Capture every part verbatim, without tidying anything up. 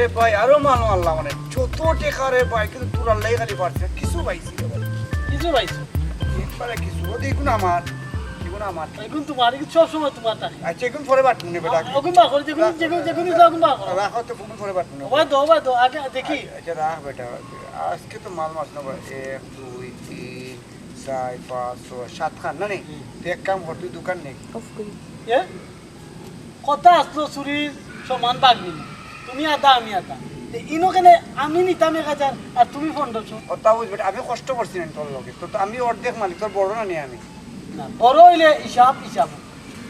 এ ভাই, আরো মাল মারলাম মানে, যত টেকা রে ভাই, কিন্তু তোরার লাগি খালি পারছি না, কিছু পাইছি রে ভাই। কিছু পাইছো? একবারে কিছু। ও দেখুন আমার, দেখুন আমার। এখন তোমার, এখন সব সময় তোমার থাকে। আচ্ছা, এখন পরে বাটমু নে বেটা। ওগুন বার করো, যেগুন, যেগুন, যেগুন দিছো, ওগুন বার করো। রাখো তো, ফোন পরে বাটমু নে। ওই দো, ওই দো, আগে দেখি। আচ্ছা, রাখ বেটা। আজকে তো মাল মারছি না ভাই। এক, দুই, তিন, চার, পাঁচ, ছয়, সাত খান, না নি? হুম। তুই এক কাম কর, তুই দোকান নে। অফ করি। এ? কথা আসলো চুরির সমান ভাগ নিব। তুমি আধা, আমি আধা। তে ইনো কেনে আমি নিতাম এক হাজার আর তুমি পনেরোশো? কথা বুঝবে, আমি কষ্ট করছি না তোর লগে। তো, তো আমি অর্ধেক মালিক, তোর বড় না নি আমি? না, বড় হইলে হিসাব, হিসাব।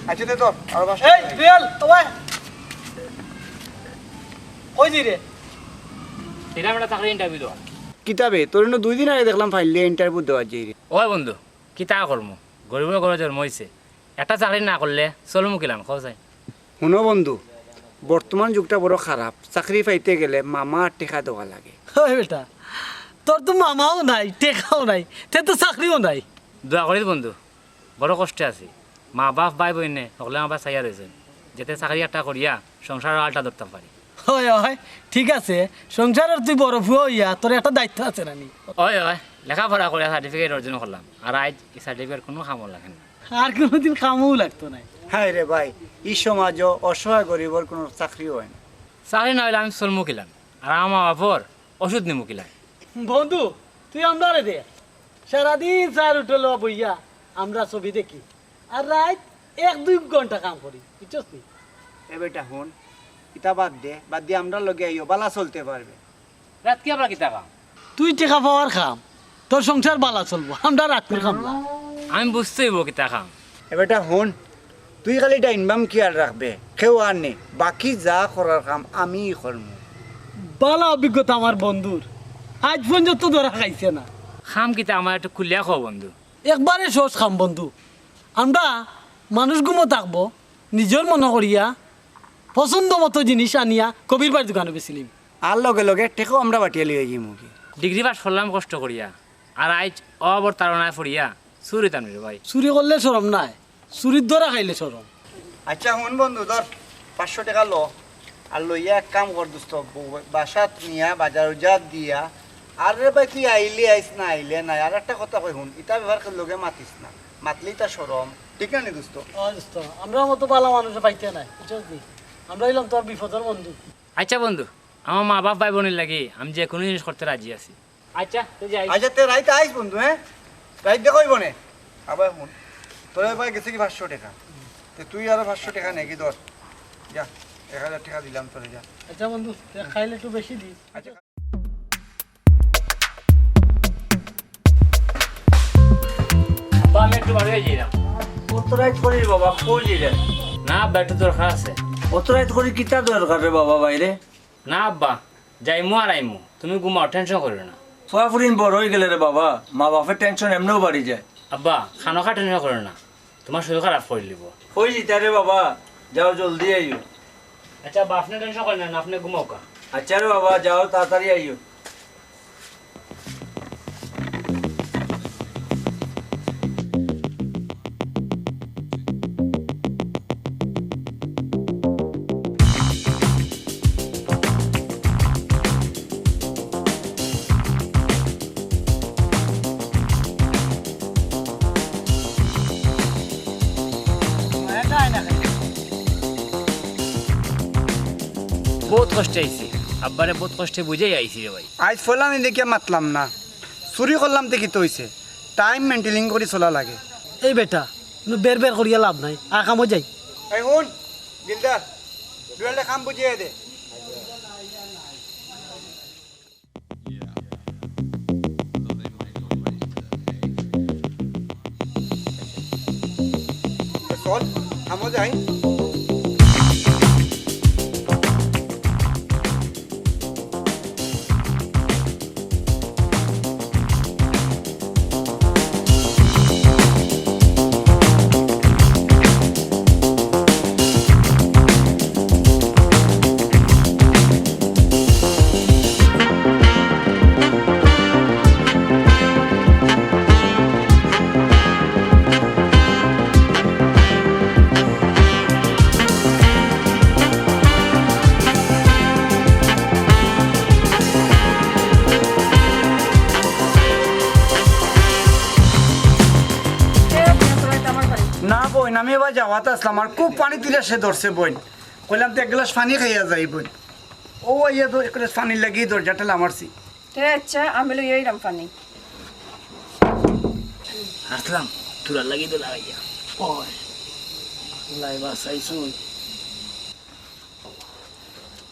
আচ্ছা, দে তোর, আর বাস এই, বেল, তোমায়। কই দি রে? এটা আমরা চাকরি ইন্টারভিউ দেওয়া। কিতাবে, তোর ইনো দুই দিন আগে দেখলাম ফাইল দিয়া ইন্টারভিউ দেওয়া যাই রে। ওই বন্ধু, কিতা করমু? গরিবর ঘরো জন্ম হইছে। একটা চাকরি না করলে চলমু কিলান, কও চাই? হুনো বন্ধু, বর্তমান যুগটা বড় খারাপ, চাকরি পাইতে গেলে মামা আর টেকা দেওয়া লাগে। ওই বেটা, তোর তো মামাও নাই, টেকাও নাই, তে তো চাকরিও নাই। দোয়া করিস বন্ধু, বড় কষ্টে আছি। মা বাপ ভাই বইনে হকলে আমার চাইয়া রইছইন, যাতে চাকরি একটা করিয়া সংসারর আলটা ধরতাম পারি। হয়, হয়, ঠিক আছে, সংসারর তুই বড় পুয়া অইয়া তোর একটা দায়িত্ব আছে নানি? হয়, হয়, লেখাপড়া করিয়া সার্টিফিকেট অর্জন করলাম, আর আইজ ই সার্টিফিকেট কুনু কামো লাগে না। আর কুনুদিন কামও লাগতো নায়। হায় রে ভাই, ই সমাজো অসহায় গরিবর কুনু চাকরিও হয় না। চাকরি না অইলে আমি চলমু কিলান, আর আমার মা বাপর ওষুধ নিমু কিলান। বন্ধু, তুই আমরারে দে, সারাদিন চার উঠলো বইয়া আমরা ছবি দেখি, আর রাইত এক দুই ঘন্টা কাম করি, বুঝছস নি? এ বেটা হুন, ইতা বাদ দে, বাদ দিয়া আমরার লগে আইও, বালা চলতে পারবে। রাইত কি আবার কিতা কাম? তুই টেকা পাওয়ার কাম, তোর সংসার বালা চলবো, আমরা রাইতকুর কামলা। আমি বুঝতে অইবো কিতা কাম। এ বেটা হুন, তুই খালি ডাইন বাম খেয়াল রাখবে, কেউ আর নে, বাকি যা করার কাম আমিই করমু। বালা অভিজ্ঞতা আমার বন্ধুর, আইজ পর্যন্ত ধরা খাইছে না। কাম কিতা আমার একটু খুলিয়া কও বন্ধু। একবারে সহজ কাম বন্ধু, আমরা মানুষ গুমো থাকবো, নিজর মনো করিয়া পছন্দ মতো জিনিস আনিয়া কবির ভাইর দোকানো বেচিলিমু। আর লগে লগে টেকাও আমরা বাটিয়া লইয়া যাইমু কি? ডিগ্রি পাস করলাম কষ্ট করিয়া, আর আইজ অভাবর তাড়নায় পড়িয়া চুরি তাম রে ভাই। চুরি করলে শরম নাই, চুরির ধরা খাইলে শরম। আচ্ছা হুন বন্ধু, ধর পাঁচশো টেকা ল, আর লইয়া এক কাম কর দোস্ত, ব-, বাসাত নিয়া বাজার উজার দিয়া, আর রে ভাই তুই আইলে আইস না আইলে নাই। আর একটা কথা কই হুন, ইতা ব্যাপার কেউর লগে মাতিস না, মাতলে ইতা শরম, ঠিক না নি দোস্ত? ও দোস্ত, আমরার মতো বালা মানুষ পাইতে নাই, বুঝছস নি? আমরা অইলাম তোর বিপদর বন্ধু। আচ্ছা বন্ধু, আমার মা বাপ ভাই বইনর লাগি আমি যে কুনু জিনিস করতে রাজি আছি। আচ্ছা, তে যাই। আচ্ছা, তে রাইত আইস বন্ধু, হ্যাঁ? রাইত দেখা অইবো নে। আবার হুন, তোর ভাই গেছে কি পাঁচশো টেকা? তে তুই আরো পাঁচশো টেকা নে কি ধর। যা, এক হাজার টেকা দিলাম তোরে, যা। আচ্ছা বন্ধু, তে খাইলে একটু বেশি দিস। আচ্ছা। আব্বা, আমি একটু বাড়ি যাইরাম। অত রাইত করির বাবা, কই যাইরে? না আব্বা, একটু দরকার আছে। অত রাইত করি কিতা দরকার রে বাবা বাইরে? না আব্বা, যাইমু আর আইমু, তুমি ঘুমাও, টেনশন করিও না। ফুয়া ফুরিন বড় অইগেলে রে বাবা, মা বাপর টেনশন এমনেউ বাড়ি যায়। আব্বা, খানোখা টেনশন করিও না, তুমার শরীর খারাপ করিলিবো। কই যিতা রে বাবা, যাও জলদি আইও। আচ্ছা আব্বা, আপনে টেনশন করেন না, আপনে ঘুমাউক্কা। আচ্ছা রে বাবা, যাও তাড়াতাড়ি আইও। বউত কষ্টে আইছি, আব্বারে বউত কষ্টে বুঝাইয়া আইছি রে ভাই। আইজ ফলানি দেখিয়া মাতলাম না, চুরি করলাম তে কিতা অইছে? টাইম মেইনটেইন করি চলা লাগে। এই বেটা, নু বের বের করিয়া লাভ নাই, আয় কামো যাই। এই হুন, দিলদার, দুলালে কাম বুঝিয়া দে। চল, কামো যাই। না বইন, আমি এবার যাওয়াত আসলাম, আর খুব পানি তিলাসে ধরছে বইন। কইলাম তো এক গ্লাস পানি খাইয়া যাই বইন। ও আইয়া তো এক গ্লাস পানির লাগি দরজাটা লামারছি। তে আচ্ছা, আমি লই আইরাম পানি। আসলাম, তোরার লাগি তো লাগাইয়া। ওই, লাই বাসাইছুন।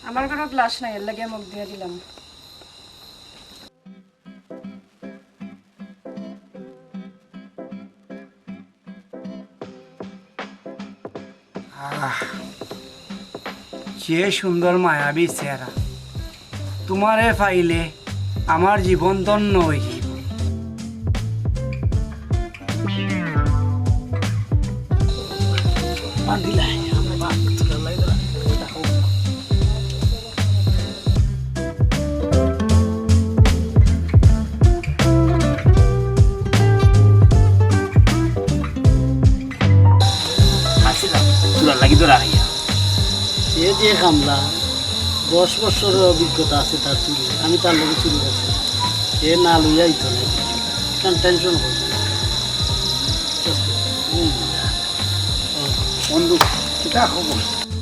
আমার ঘরো গ্লাস নাই, এর লাগি মগ দিয়া দিলাম। আহ, যে সুন্দর মায়াবী চেহারা, তোমারে পাইলে আমার জীবন ধন্য অই যাইব। আসলাম, তোরার লাগি তো রাখাইয়া। এ যে কামলা, দশ বছরের অভিজ্ঞতা আছে তার চুরি, আমি তার লগে চুরি করছি। এ না লইয়া আইতো না, কারণ টেনশন করছে। বন্ধু, কিতা খবর?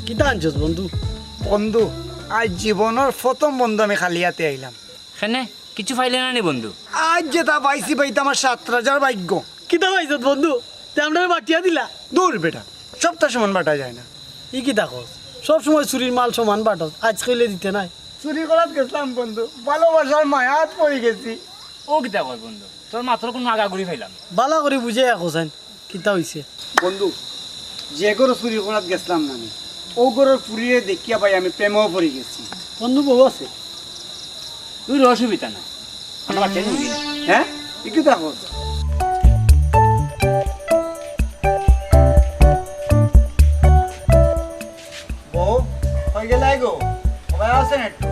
কিতা আনছস বন্ধু? বন্ধু, আজ জীবনর প্রথম বন্ধু আমি খালি হাতে আইলাম। কেনে, কিছু পাইলে না নি বন্ধু? আজ যেটা পাইছি ভাই, তো আমার সাত রাজার ভাগ্য। কিতা পাইছত বন্ধু? তে আমরারে বাটিয়া দিলা? দূর বেটা, সবটা সমান বাটা যায় না। ই কিতা কস? সব সময় চুরির মাল সমান বাটস, আজ কইলে দিতে নাই। চুরি করাত গেছিলাম বন্ধু, ভালোবাসার মায়াত পড়ি গেছি। ও কিতা কস বন্ধু? তোর মাতর কুনু আগাগুড়ি পাইলাম না। বালা করি বুঝাইয়া কছাইন, কিতা অইছে? বন্ধু, যে ঘরো চুরি করাত গেছিলাম না আমি, ও ঘরর ফুরিরে দেখিয়া ভাই আমি প্রেমও পড়ি গেছি। বন্ধু, বউ আছে? তুই অসুবিধা না, আমরা বাচ্চা নিবি না। হ্যাঁ? ই কিতা কস? বউ, কই গেলায় গো? সবাই আছেন একটু?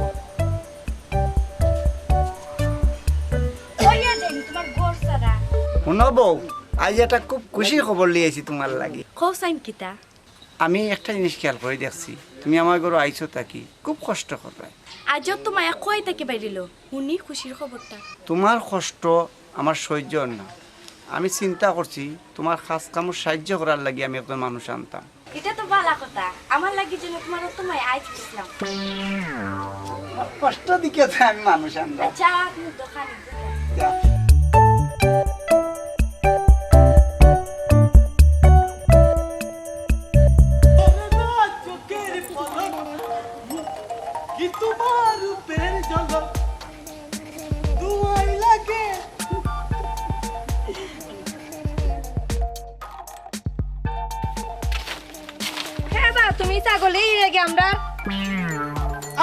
কইয়া যাইনি তোমার ঘর ছাড়া। হুনো বউ, আজ একটা খুব খুশির খবর লইয়া আইছি তোমার লাগি। কও চাইন কিতা? আমি একটা জিনিস খেয়াল করি দেখছি, তুমি আমার ঘরো আইছো থাকি খুব কষ্ট কররায়। আজও তো মায়া কই থাকি বাইরিলো, হুনি খুশির খবরটা। তোমার কষ্ট আমার সহ্য অর না। আমি চিন্তা করছি তোমার কাজ কামো সাহায্য করার লাগি আমি একজন মানুষ আনতাম। ইটা তো ভালা কথা। আমার লাগি যেন তোমার অত মায়া আইজ বুঝলাম। কষ্ট দেখিয়া তো আমি মানুষ আনতাম। আচ্ছা, তুমি দোকানে যাও। হে বা, তুমি ছাগল এই রেগে আমরা।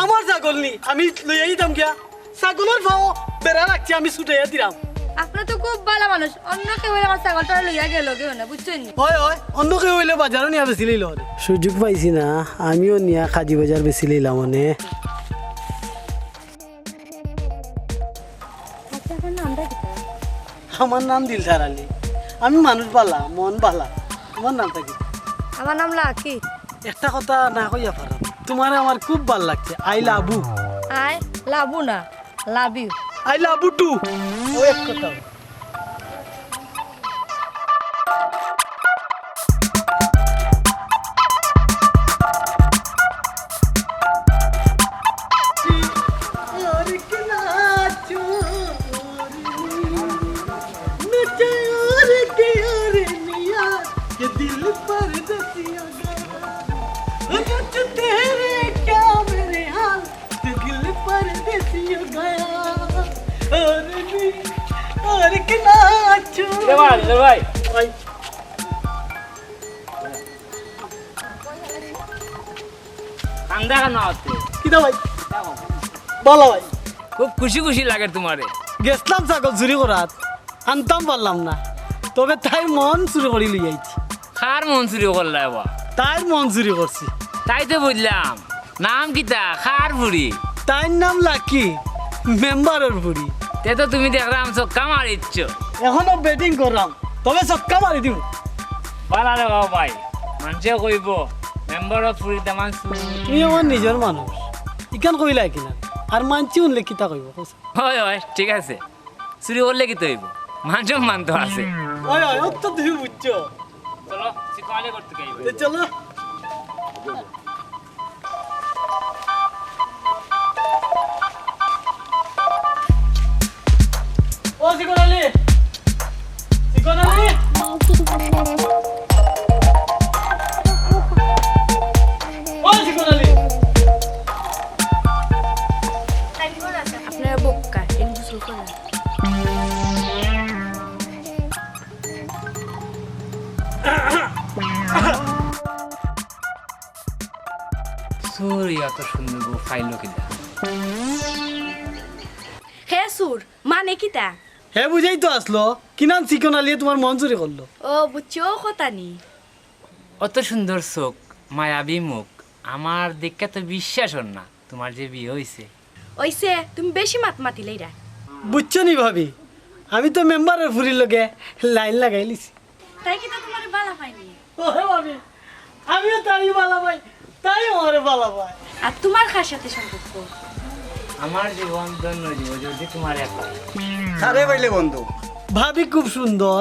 আমার ছাগল নি, আমি লইয়া দিতাম গিয়া। ছাগলর পাও বেড়া রাখছি, আমি ছুটাইয়া দিলাম। আপনে তো খুব ভালা মানুষ, অন্য কেউ অইলে আমার ছাগলটা লইয়া গেলো গেও না, বুঝছইন নি? অয়, অয়, অন্য কেউ অইলে বাজারো নিয়া বেচিলিলো অনে। সুযোগ পাইছি না, আমিও নিয়া কাজি বাজার বেচিলিলাম অনে। আচ্ছা, আপনার নামটা কিতা? আমার নাম দিলদার আলী। আমি মানুষ ভালা, মন ভালা। তোমার নামটা কিতা? আমার নাম লাকি। একটা কথা না কইয়া পারলাম না। তোমারে আমার খুব ভালা লাগছে। I love you। I love you না, love you। I love you too। ও এক কথা। রে ভাই, রে ভাই। ভাই। কান্দা কেনে অতে? কিতা ভাই? ভালা ভাই। খুব খুশি খুশি লাগের তোমারে। গেছলাম ছাগল চুরি করাত, আনতাম পারলাম না, তবে তাইর মন চুরি করি লই আইছি। কার মন চুরি করলায় বা? তাইর মন চুরি করছি। তাই তো বুঝলাম। নাম কিতা? কার ফুড়ি? তাইর নাম লাকি, মেম্বারর ফুড়ি। তে তো তুমি দেখরাম ছক্কা মারিচ্ছ। এখনো batting কররাম, তবে ছক্কা মারি দিমু। ভালা রে বাবা ভাই, মানষে কইবো, মেম্বারর ফুড়ির দামান চুরি। তুমি আমার নিজর মানুষ, ইখান কইলায় কিনা? আর মানষে হুনলে কিতা কইবো, কও চাইন? অয়, অয়, ঠিক আছে। চুরি করলে কিতা অইবো? মান সম্মান তো আছে। অয়, অয়, অত তো তুমি বুঝছো। চলো, চিকন আলী করতে যাই। এ, চলো। ও চিকন আলী, চিকন আলী, ও চিকন আলী। আপনারা বোকা, এনে গোসল করেন। চুর, অত সুন্দর বউ পাইলো কিলা? হে চুর, মানে কিতা? হে বুঝাইতো আছলো, কিনান চিকন আলীয়ে তুমার মন চুরি করলো। ও, বুঝছি, অউ কথা নি। অত সুন্দর চউখ, মায়াবী মুখ, আমার দেখিয়া তো বিশ্বাস অর না তুমার যে বিয়া অইছে। অইছে, তুমি বেশি মাত মাতিলাইরায়। বুঝছো নি ভাবি, আমি তো মেম্বারর ফুরির লগে লাইন লাগাইলিছি। তাই কিতা তুমারে ভালা পায়নি? ও হে ভাবি, আমিও তারে ভালা পাই, তাইও আমারে ভালা পায়। আর তুমার কার সাথে সম্পর্ক? আমার জীবন ধন্য অইযিবো যদি তুমারে পাই। কারে পাইলে বন্ধু? ভাবি খুব সুন্দর,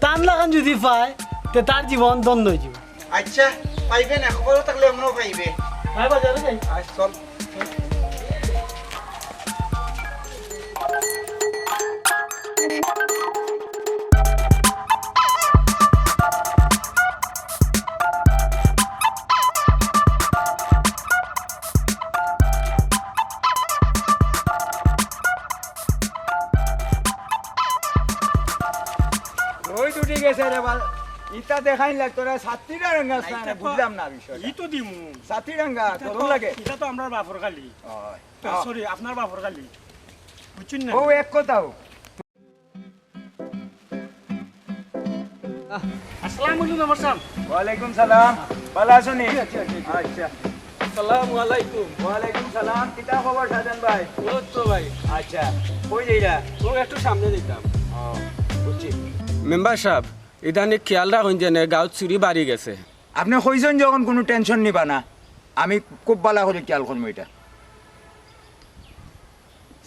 তান লাখান যদি পায়, তে তার জীবন ধন্য অইযিবো। আচ্ছা, পাইবে না, খবর থাকলে অমনেও পাইবে। হ্যাঁ, বাজারে যাই। আয়, চল। রইদ উঠি গেছে রে বাল। ইতা দেখাইন লাগতো না, ছাত্রীরা রঙা আচ্ছা, না, তো বুঝলাম না বিষয়টা। ই তো দিমু। ছাত্রী রঙা, ইতা গরম তো, লাগে। ইতা তো আমরার বাপর খালি। অয়। তো, আহ। Sorry, আপনার বাপর খালি। বুঝছইন না? ও এক কথাও। আসসালামু আলাইকুম মেম্বার সাব। ওয়ালাইকুম সালাম। ভালা আছো নি? জি, জি, জি, জি। আচ্ছা। আসসালামু আলাইকুম। ওয়ালাইকুম সালাম। কিতা খবর শাহজাহান ভাই? অউ তো ভাই। আচ্ছা। কই যাইরা? অউ একটু সামনে যাইতাম। ও, বুঝছি। মেম্বার সাব, ইদানীং খিয়াল রাখইন যেনে গাঁওত চুরি বাড়ি গেছে। আপনে কইছইন যখন কুনু tension নিবা না, আমি খুব ভালা করি খিয়াল করমু ইটা।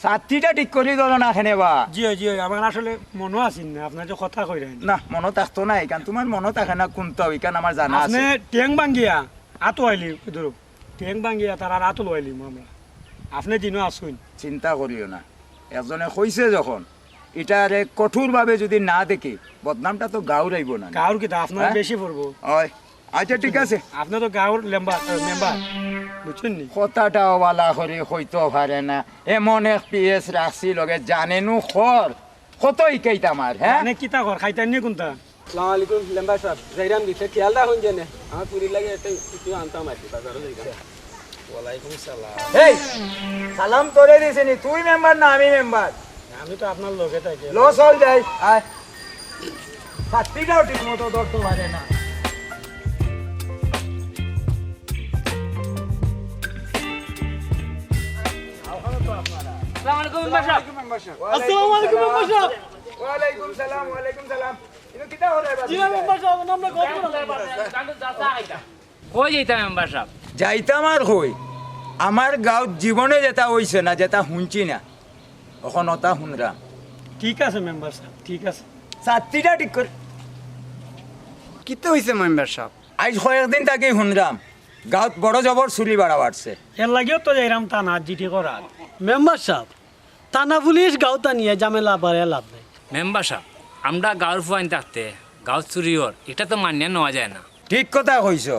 ছাত্রীটা ঠিক করি ধরো না কেনে বা? জি অয়, জি অয়, আমার আসলে মনো আছিল না, আপনার যে কথা কইরা। না, মনো থাকতো না, ইখান তুমার মনো থাকে না কুনটাও, ইখান আমার জানা আছে। আপনে ঠেং ভাঙ্গিয়া আতো আইলি, ধরো, ঠেং ভাঙ্গিয়া তারার আতো লইলিমু আমরা। আপনে দিনো আছইন। চিন্তা করিও না, একজনে কইছে যখন, ইটারে কঠোরভাবে যদি না দেখি, বদনামটা তো গাঁওর আইবো না। গাঁওর কিতা, আপনার হ্যাঁ? বেশি পড়বো। অয়। আচ্ছা, ঠিক আছে। আপনে তো গাঁওর লেম্বার, এ, মেম্বার, বুঝছইন নি? কথাটাও ভালা করি কইতো পারে না। এমন এক পিএস রাখছি লগে, জানে নু খর। কত ইকাইতা আমার, হ্যাঁ? মানে কিতা খর, খাইতাম নি কুনটা? আসসালামু আলাইকুম, লেম্বার সাব। যাইরাম দিতে, খিয়াল রাখইন যেনে। আমার ফুরির লাগি একটা কিছু আনতাম আর কি, বাজারো যাইতাম। ওয়ালাইকুম সালাম। এই, সালাম তোরে দিছি নি, তুই মেম্বার না আমি মেম্বার? আমি তো আপনার লগে থাকি। ল চল যাই, আয়। ছাত্রীটাও ঠিক মতো ধরতো পারে না। আসসালামু আলাইকুম মেম্বার সাব। আসসালামু আলাইকুম মেম্বার সাব। ওয়ালাইকুম সালাম, ওয়ালাইকুম সালাম। ইনো কিতা অইলো এবার? জি না মেম্বার সাব, আমরা গল্প করতাম। কই যাইতা মেম্বার সাব? যাইতাম আর কই? আমার গাঁওত জীবনে যেটা অইছে না, যেটা হুনছি না, অখন অটা হুনরাম। ঠিক আছে মেম্বার সাব, ঠিক আছে। ছাত্রীটা ঠিক কর। কিতা অইছে মেম্বার সাব? আইজ কয়েকদিন থাকি হুনরাম, গাঁওত বড় জবর চুরি বাড়া বাড়ছে। এর লাগিও তো যাইরাম থানাত জিডি করাত। মেম্বার সাব, থানা পুলিশ গাঁওত আনিয়া ঝামেলা বাড়াইয়া লাভ নাই। মেম্বার সাব, আমরা গাঁওর ফুয়াইন থাকতে গাঁওত চুরি অর, ইটা তো মানিয়া নেওয়া যায় না। ঠিক কথা কইছো।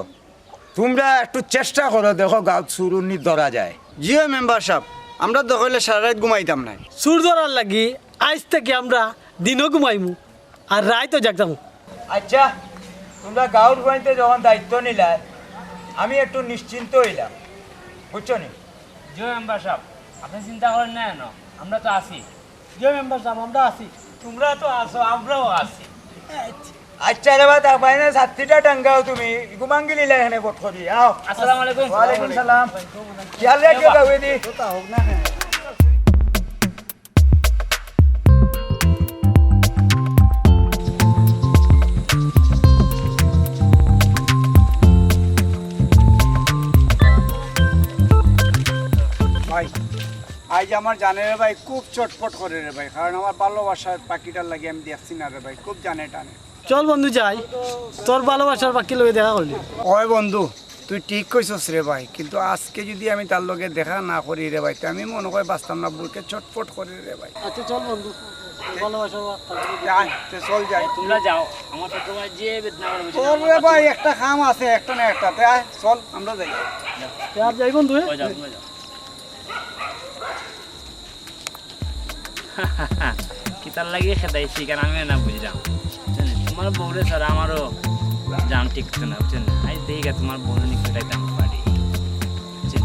তুমরা একটু চেষ্টা করো, দেখো গাঁওত চুরুন্নি ধরা যায়। জি অয় মেম্বার সাব, আমরা দরকার অইলে সারা রাইত ঘুমাইতাম নায়। চুর ধরার লাগি আইজ থাকি আমরা দিনো ঘুমাইমু, আর রাইতো জাগতাম। আচ্ছা, তুমরা গাঁওর ফুয়াইন্তে যখন দায়িত্ব নিলায়, আমি একটু নিশ্চিন্ত অইলাম, বুঝছো নি? জি মেম্বার সাব, আপনে চিন্তা করইন না কেনে, আমরা তো আছি। জি মেম্বার সাব, আমরা আছি। তুমরা তো আছো, আমরাও আছি। আচ্ছা রে বা, তা বাইরে ছাত্রীটা টাঙ্গাও তুমি, ঘুমাঙ্গি লিলা এখানে বট করি, আও। আসসালামু আলাইকুম। ওয়ালাইকুম সালাম। খিয়াল রাখিও, বাবুজি। ভাই, আইজ আমার জানে রে ভাই, খুব চটপট করে রে ভাই, কারণ আমার ভালোবাসার পাখিটার লাগি আমি দেখছি না রে ভাই, খুব জানে টানে। চল বন্ধু যাই, তোর ভালোবাসার পাখির লগে দেখা করলি। ওই বন্ধু, তুই ঠিক কইছস রে ভাই, কিন্তু আজকে যদি আমি তার লগে দেখা না করি রে ভাই, তে আমি মনে করি বাঁচতাম না, বুকে ছটফট করে রে ভাই। আচ্ছা চল বন্ধু, তোর ভালোবাসার পাখির লগে দেখা। আয়, তে চল যাই। তোমরা যাও, আমার তো তোমার যে বেদনা করে বসে তোর না, রে আমার ভাই, পাশে একটা কাম আছে, একটা না একটা, তে আয়, চল আমরা যাই। তে আর যাই বন্ধু, হ্যাঁ? ওই যাও, তোমরা যাও। কিতার লাগি খেদাইছি, কারণ আমি না বুঝলাম। বুঝছেন? তোমার বউরে ছাড়া আমারও জান টিকতো না, বুঝছেন? আজ দেখি তোমার বউরে নিয়ে খেদাইতাম পারি। বুঝছেন?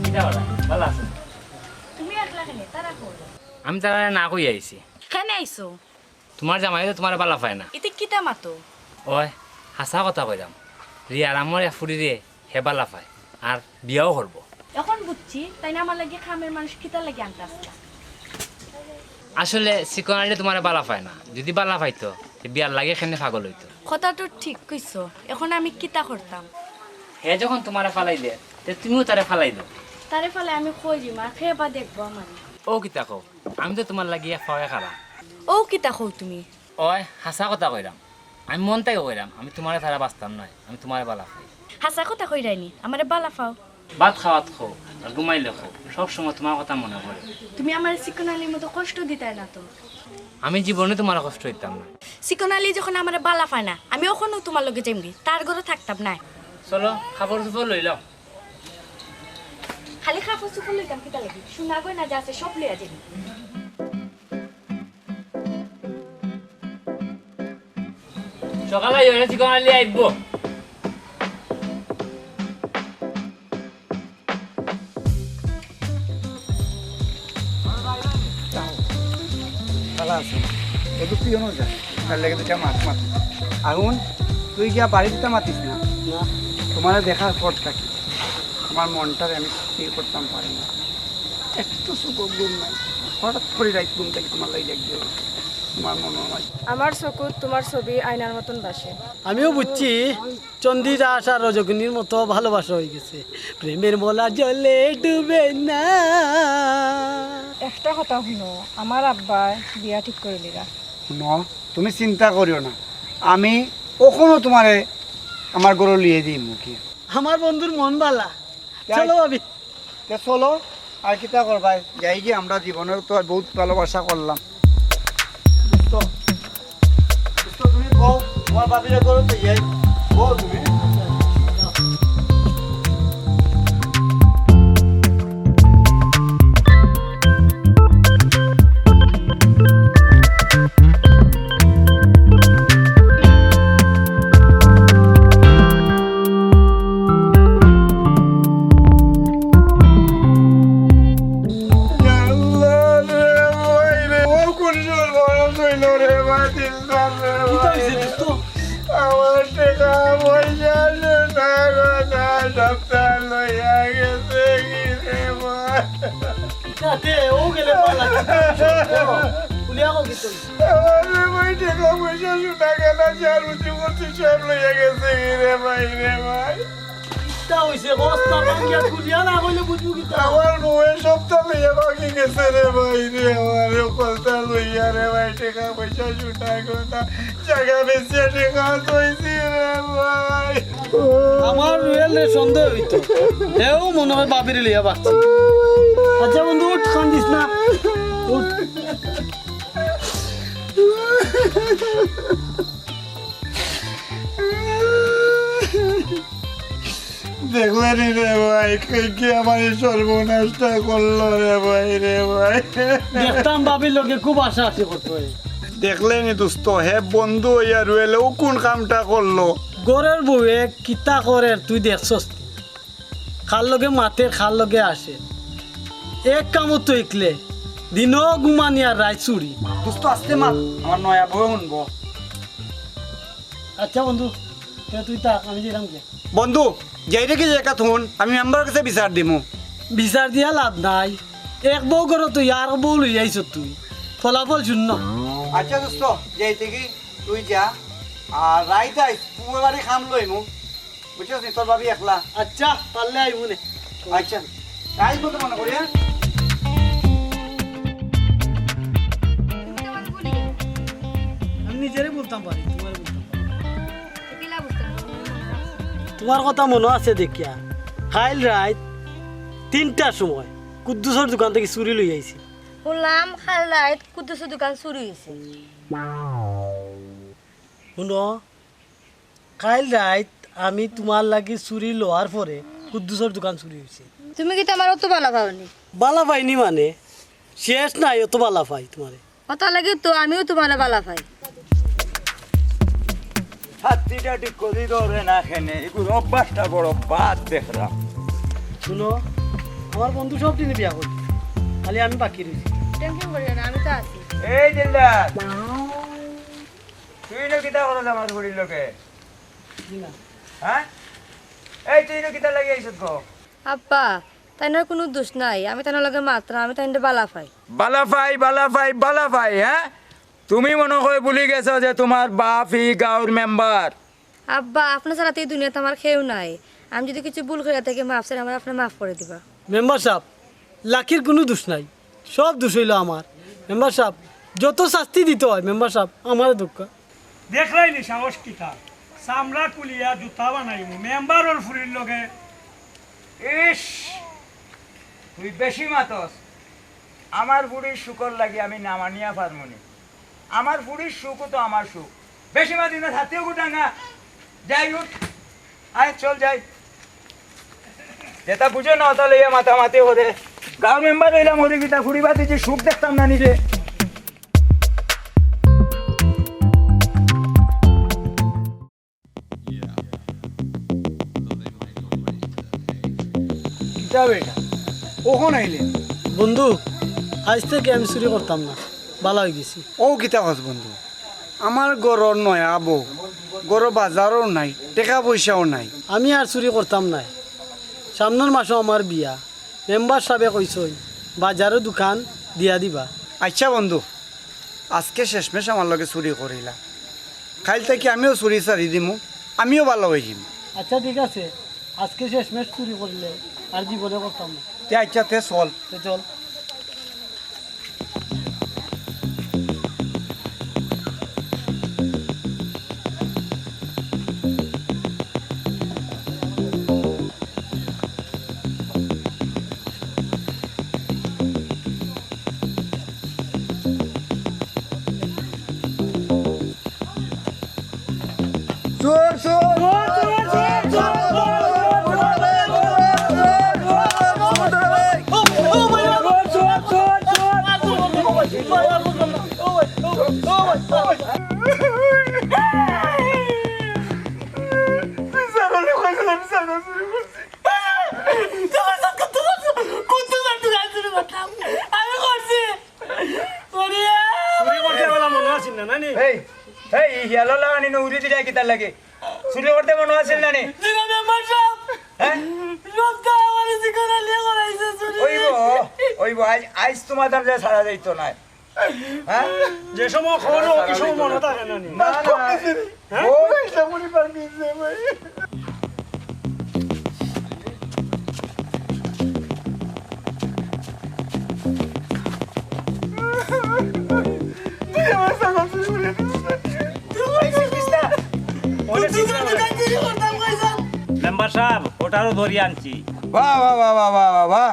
কিতা বালা? বালা আছো? তুমি একলা কেনে? তারা কই? আমি তারারে না কই আইছি। কেনে আইছো? তোমার জামাইয়ে তো তোমারে বালা পায় না। ইতে কিতা মাতো? ওই, হাছা কথা কইরাম। রিয়ার আমর এক ফুরিরে হে বালা পায়, আর বিয়াও করবো। এখন বুঝছি, তাইন আমার লাগি কামের মানুষ কিতার লাগি আনতা আছলা। আসলে চিকন আলীয়ে তোমারে বালা পায় না, যদি বালা পাইতো, তে বিয়ার লাগি কেনে পাগল অইতো। কথা তো ঠিক কইছো, এখন আমি কিতা করতাম? হে যখন তোমারে ফালাই দে, তে তুমিও তারে ফালাই দেও। তারে ফালাই আমি কই যিমু, কে বা দেখবো আমারে? ও কিতা কও, আমি তো তোমার লাগি এক পাওয়ে খাড়া। ও কিতা কও তুমি? ওই, হাছা কথা কইরাম, আমি মন থাকি কইরাম, আমি তোমারে ছাড়া বাঁচতাম নায়, আমি তোমারে বালা পাই। হাছা কথা কইরায়নি, আমারে বালা পাও। ভাত খাওয়াত কও আর ঘুমাইলে কও, সব সময় তোমার কথা মনে পড়ে। তুমি আমারে চিকন আলীর মতো কষ্ট দিতায় না তো। আমি জীবনে তোমারে কষ্ট দিতাম না। চিকন আলী যখন আমারে বালা পায় না, আমি অখনউ তোমার লগে যাইমুগি, তার ঘরো থাকতাম নায়। চলো, কাপড় চোপড় লই লও। খালি কাপড় চোপড় লইতাম কিতার লাগি? সোনা গয়না যা আছে সব লইয়া যাইমু। সকালে আইও, চিকন আলী আইবো। ভালা আছে। ও তো তুইও না যা। তার লাগে দুইটা মাত মাত। আগুন, তুই গিয়া বাড়িত মাতিস না। না। তোমারে দেখার পর থাকি আমার মনটারে আমি স্থির করতাম পারি না। একটু সুখর ঘুম নাই। হঠাৎ করি রাইত ঘুম থাকি তোমার লাগি ডাক দিল। তোমার মনে হয় আমার চকুত তোমার ছবি আয়নার মতন ভাসে। আমিও বুঝছি, চন্দ্রিমা আর রজনীর মতো ভালোবাসা হয়ে গেছে। প্রেমের মলা জলে ডুবে না। একটা কথা হুনো, আমার আব্বায় বিয়া ঠিক করিলিরা। হুনো, তুমি চিন্তা করিও না, আমি অখনউ তোমারে আমার ঘরো লইয়া দিমু কি। আমার বন্ধুর মন বালা। তাই? চলো ভাবি। তে চলো, আর কিতা করবায়? যাইগি, আমরা জীবনে তো আর বহুত ভালোবাসা করলাম। দোস্ত, দোস্ত, তুমি বও, তোমার ভাবিরে ঘরো তো যাই। বও তুমি। আল্লাহ রে, ভাই রে, ও কোন সর্বনাশ হইল রে, ভাই, দিলদার রে, কিতা ভাই হইছে রে। দোস্ত? আমার টেকা পয়সা সোনা গয়না সবতা লইয়া গেছে গি রে, ভাই। কিতা দে, ও গেলে ভালা, কিতা হইছে? খুলিয়া কও কিতা হইছে? আমার রে ভাই, টেকা পয়সা সোনা গয়না যা রুজি করছি সব লইয়া গেছে গি রে, ভাই রে, ভাই। কিতা হইছে? বস্তা ভাঙ্গিয়া খুলিয়া না কইলে বুঝবো কিতা? আমার বউয়ে সবতা লইয়া ভাগি গেছে রে ভাই রে, আমার হকলতা লইয়া রে ভাই, টেকা পয়সা সোনা গয়না জাগা বেচিয়া টেকা থইছি রে ভাই। আমার রুয়েলরে সন্দেহ হইতো, হেও মনে হয় ভাবিরে লইয়া ভাগছে। আচ্ছা বন্ধু, উঠ, কান্দিস না, উঠ। দেখলে নি রে ভাই, কে, কে আমার এই সর্বনাশটা করলো রে ভাই, রে ভাই। দেখতাম ভাবির লগে খুব আশা আশি করতো। দেখলে নি দোস্ত, হে বন্ধু হইয়া রুয়েলে ও কোন কামটা করলো? ঘরের বউয়ে কিতা করের তুই দেখছস? কার লগে মাতের, কার লগে আসে। এক কামত তো ইকলে, দিনও ঘুমানি আর রাইত চুরি। দোস্ত আস্তে মাত, আমার নয়া বউয়ে হুনবো। আচ্ছা বন্ধু, তে তুই থাক, আমি যাইরাম গিয়া। বন্ধু, যাইরে কি জায়গা থন, আমি মেম্বারর কাছে বিচার দিমু। বিচার দিয়া লাভ নাই, এক বউ ঘরো তুই আর বউ লইয়া আইছস তুই, ফলাফল শূন্য। আচ্ছা দোস্ত, যাইতে কি তুই যা, আর রাইত আইস, পুয়া বাড়ি খাম লইমু, বুঝছস নি? তোর ভাবি একলা। আচ্ছা, পারলে আইমু নে। আচ্ছা, আইস মতো মনে করি, হ্যাঁ? আমি নিজেরে বলতাম পারি, তোমারে বলতাম পারি। তোমার কথা মনো আছে দেখিয়া, কাইল রাইত তিনটার সময় কুদ্দুসর দোকান থাকি চুরি লই আইছি। হুনলাম কাইল রাইত কুদ্দুসর দোকান চুরি অইছে। হুনো, কাইল রাইত আমি তোমার লাগি চুরি লওয়ার পরে কুদ্দুসর দোকান চুরি অইছে। তুমি কিতা আমারে অত বালা পাও নি? বালা পাইনি মানে, শেষ নাই, অত বালা পাই তোমারে। অতার লাগি তো আমিও তোমারে বালা পাই। হাতিটা ঠিক করি ধরে না কেনে, এগুর অভ্যাসটা বড় বাদ দেখরাম। হুনো, আমার বন্ধু সব দিনে বিয়া করছে, খালি আমি বাকি রইছি। টেনশন করিও না, আমি তো আছি। এই দিলদার, তুই ইনো কিতা করস আমার ফুড়ির লগে? জি না। হ্যাঁ? এই তুই ইনো কিতা লাগি আইছত গো? আব্বা, তাইনর কুনু দুষ নাই, আমি তাইনর লগে মাতরাম, আমি তাইনরে বালা পাই। বালা পাই, বালা পাই, বালা পাই, হ্যাঁ? তুমি মনো কয় ভুলি গেছো যে তোমার বাপ ই গাঁওর মেম্বার? আব্বা, আপনে ছাড়া তো ই দুনিয়াত আমার কেউ নাই। আমি যুদি কিছু ভুল করিয়া থাকি মাফ চাই, আমারে আপনে মাফ করি দিবা। মেম্বার সাব, লাকির কুনু দুষ নাই, সব দুষ অইলো আমার। মেম্বার সাব, যত শাস্তি দিতে অয় মেম্বার সাব, আমারে দেউক্কা। দেখরায়নি সাহস কিতা, চামড়া কুলিয়া জুতা বানাইমু মেম্বারর ফুড়ির লগে। ইস, তুই বেশি মাতস। আমার ফুড়ির সুখর লাগি আমি না মানিয়া পারমুনি। আমার ফুড়ির সুখও তো আমার সুখ। বেশি মাতিস না, ছাতিও গুটাঙ্গা। যাই উঠ, আয় চল যাই। যেটা বুঝে না, ওটা লইয়া মাতামাতি করে। গাঁওর মেম্বার অইলাম, ওরে কিতা ফুড়ি বাদ দিছি, সুখ দেখতাম না নিজে। কিতা বেটা, অখন আইলে? বন্ধু, আইজ থাকি আমি চুরি করতাম না, বালা অইগেছি। ও কিতা কস বন্ধু, আমার ঘরর নয়া বউ, ঘরো বাজারও নাই, টেকা পয়সাও নাই। আমি আর চুরি করতাম নায়, সামনর মাসো আমার বিয়া, মেম্বার সাবে কইছইন বাজারো দোকান দিয়া দিবা। আইচ্ছা বন্ধু, আজকে শেষমেশ আমার লগে চুরি করিলা, কাইল থাকি আমিও চুরি ছাড়ি দিমু, আমিও বালা অইযিমু। আইচ্ছা ঠিক আছে, আজকে শেষমেশ চুরি করিলে আর জীবনে করতাম না। তে আইচ্ছা, তে চল। তে চল। আমি করছি। চুরি করতে বলা মনো আছিল না, না নি? এই, এই, ই হিয়ালো লাগানি না উড়ি দিলাই কিতার লাগি? চুরি করতে মনো আছিল না নি? জি না, মেম্বার সাব। হ্যাঁ? সব তো আমার জিগর আলিয়া করাইছে চুরি। ওইবো, ওইবো, আইজ, আইজ তোমার দাম যে ছাড়া যাইতো না। হ্যাঁ? যে সময় খবর, ওই সময় মনে থাকে না নি? না, না। হ্যাঁ? ওই সময় পার দিছে ভাই। মেম্বার সাব, ওটারও ধরি আনছি। বাহ, বাহ, বাহ।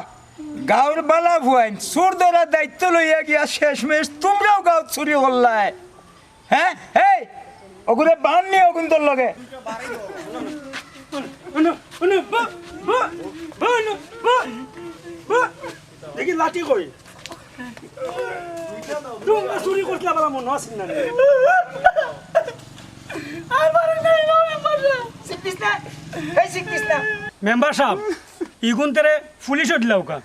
গাঁওর বালা ফুয়াইন, চুর ধরার দায়িত্ব লইয়া গিয়া শেষমেশ তুমরাও গাঁওত চুরি করলায়। হ্যাঁ? এই, ওগুরে বান নিয়ে ওগুন তোর লগে। দেখি লাঠি কই? তুমরা চুরি করছিলা বলা মনো আছিল না নি? মেম্বার সাব, ইগুন তেরে পুলিশো দিলাউক্কা।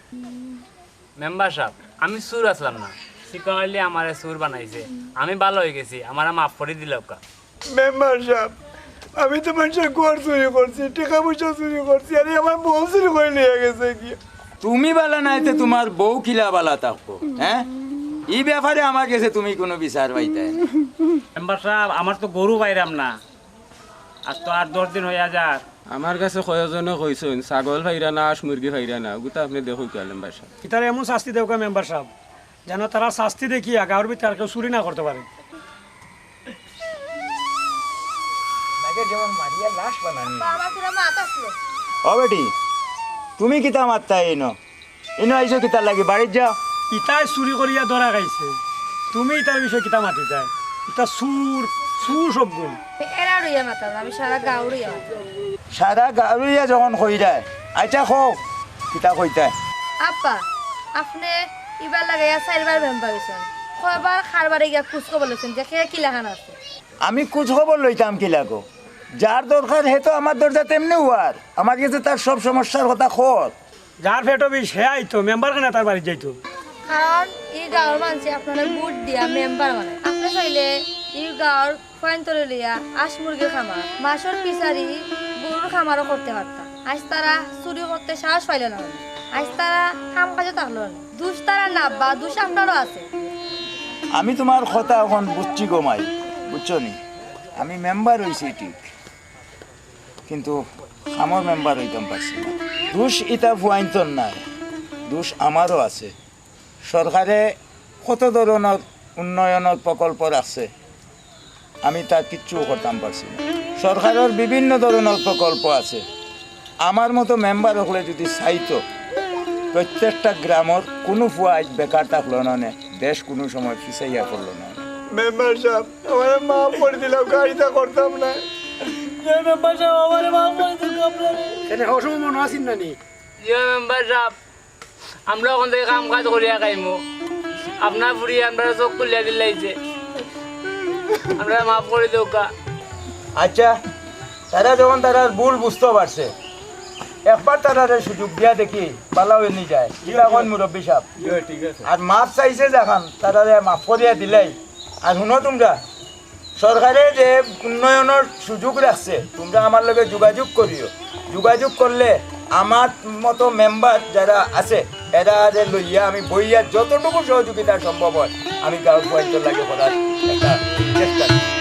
মেম্বার সাব, আমি চুর আছলাম না, সিপাহলি আমারে চুর বানাইছে, আমি বালা অইগেছি, আমারে মাফ করি দিলাউক্কা। মেম্বার সাব, আমি তো মানষর ঘর চুরি করছি, টেকা পয়সা চুরি করছি, আরে আমার বউ চুরি করি লইয়া গেছে গি। তুমি বালা নায় তে তুমার বউ কিলা বালা থাকবো, হ্যাঁ? ই ব্যাপারে আমার গেছে তুমি কুনু বিচার পাইতায় না। মেম্বার সাব, আমার তো গরু পাইরাম না, আজ তো আট দশ দিন অইয়া যার। আমার গেছে কয়জনে কইছইন, ছাগল পাইরা না, হাঁস মুরগি পাইরা না, অগুতা আপনে দেখউক্কা মেম্বার সাব। ইতারে এমন শাস্তি দেউক্কা মেম্বার সাব, যেন তারা শাস্তি দেখিয়া গাঁওর ভিতরে আর কেউ চুরি না করতে পারে। নাকে যেমন মারিয়া লাশ বানানি। বাবা, তোরা মাত আসলো। ও বেটি, তুমি কিতা মাততায় ইনো? ইনো আইছো কিতার লাগি? বাড়িত যাও। ইতায় চুরি করিয়া ধরা খাইছে, তুমি ইতার বিষয়ে কিতা মাতিতায়? ইতা চুর, চুর সবগুন। এরা রইয়া মাতাম, আমি সারা গাঁও রইয়া মাতাম। সারা গাঁও রইয়া যখন কইরায়, আচ্ছা কও, কিতা কইতায়? আব্বা, আপনে ইবার লাগাইয়া চাইরবার মেম্বার অইছইন। কয়বার কারবারে গিয়া খুঁজ খবর লইছইন যে কে কিলাখান আছে? আমি খুঁজ খবর লইতাম কিলা গো? যার দরকার হে তো আমার দরজাত এমনেউ আর। আমার গেছে তার সব সমস্যার কথা কর। যার পেটো বিষ হে আইতো, মেম্বার কেনে তার বাড়িত যাইতো? কারণ ই গাঁওর মানষে আপনারে ভোট দিয়া মেম্বার বানাইছে। আপনে চাইলে ই গাঁওর ফুয়াইন্তরে লইয়া হাঁস মুরগির খামার, মাছর ফিশারি, গরুর খামারও করতে পারতা। আইজ তারা চুরি করতে সাহস পাইলো না। আইজ তারা কাম কাজও থাকলো না। দুষ তারার না আব্বা, দুষ আপনারও আছে। আমি তুমার কথা অখন বুঝছি গো মাই, বুঝছো নি? আমি মেম্বার অইছি ঠিক, কিন্তু কামর মেম্বার অইতাম পারছি না। দুষ ইতা ফুয়াইন্তর নায়, দুষ আমারও আছে। সরকারে কত ধরনর উন্নয়নর প্রকল্প রাখছে, আমি তা কিচ্ছু করতাম পারছি না। সরকারর বিভিন্ন ধরনর প্রকল্প আছে। আমার মতো মেম্বার অকলে যুদি চাইতো, প্রত্যেকটা গ্রামর কুনু ফুয়া আইজ বেকার থাকলো না নে, দেশ কুনু সময় পিছাইয়া পড়লো না নে। মেম্বার সাব, আমারে মাফ করি দিলাউক্কা, ইতা করতাম না। মেম্বার সাব, আমারে মাফ করি দিলাউক্কা। কেনে, অসময় মনো আছিল না নি? জি মেম্বার সাব, আমরা অখন থাকি কাম কাজ করিয়া খাইমু। আপনার ফুড়িয়ে আমরার চউখ খুলিয়া দিলাইছে, আমরারে মাফ করি দেউক্কা। আচ্ছা, তারা যখন তারার ভুল বুঝতো পারছে, একবার তারারে সুযোগ দিয়া দেখি, ভালা অইনি যায়। কিতা কইন মুরব্বি সাব? জি, ঠিক আছে। আর মাফ চাইছে যখন, তারারে মাফ করিয়া দিলাই। আর হুনো তুমরা, সরকারে যে উন্নয়নর সুযোগ রাখছে, তুমরা আমার লগে যোগাযোগ করিও। যোগাযোগ করলে আমার মতো মেম্বার যারা আছে, এরারে লইয়া আমি বইয়া যতটুকু সহযোগিতা সম্ভব অয়, আমি গাঁওর ফুয়াইন্তর লাগি করার একটা চেষ্টা করি।